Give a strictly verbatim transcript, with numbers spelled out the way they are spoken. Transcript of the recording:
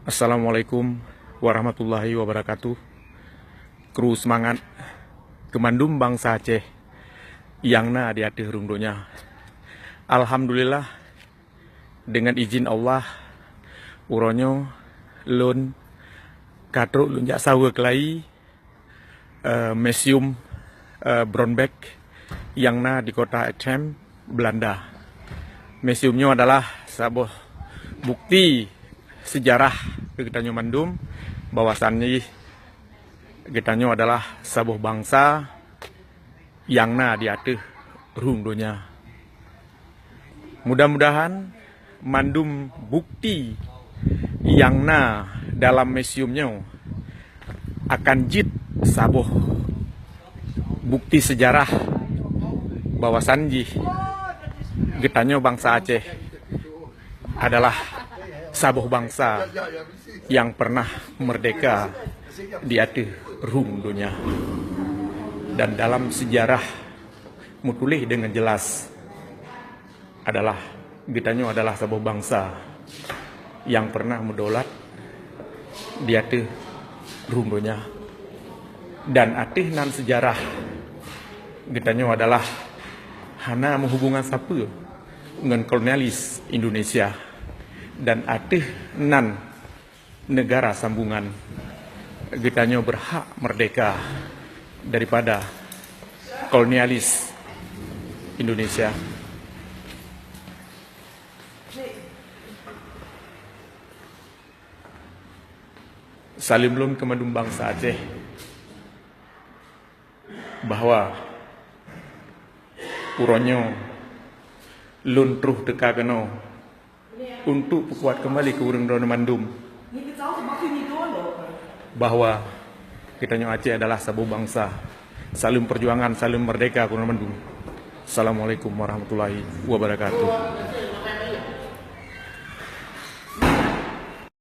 Assalamualaikum warahmatullahi wabarakatuh. Kru seumangat keu mandum bansa Aceh nyang na di ateueh rhueng donya. Alhamdulillah, deungon izin Allah, uroe nyoe lôn ka trok lôn jak saweue keulayi eh, Museum eh, Bronbek nyang na di kota Utrecht, Belanda. Museum nyoe adalah saboh bukti seujarah keu geutanyoe mandum bahwasan jih geutanyoe adalah saboh bansa nyang na di ateueh rhueng donya. Mudah-mudahan mandum bukti nyang na dalam museum nyoe akan jeuet saboh bukti seujarah bahwasan jih geutanyoe bansa Aceh adalah saboh bansa nyang pernah merdeka di ateueh rhueng donya. Dan dalam seujarah meutuléh deungon jeulaih adalah geutanyoe adalah saboh bansa nyang pernah meudaulat di ateueh rhueng donya. Dan ateueh nan seujarah geutanyoe adalah hana meuhubungan sapeue ngon kolonialis Indonesia. Dan ateueh nan negara sambungan, geutanyoe berhak merdeka daripada kolonialis Indonesia. Saleuem lôn keu mandum bansa Aceh bahwa uroe nyoe lôn troh teuka keunoe untuk peukuat keumbali keu ureuëng droeneuh mandum bahwa geutanyoe Aceh adalah saboh bansa. Saleuem peujuangan, saleuem merdeka keu ureuëng mandum. Assalamualaikum warahmatullahi wabarakatuh.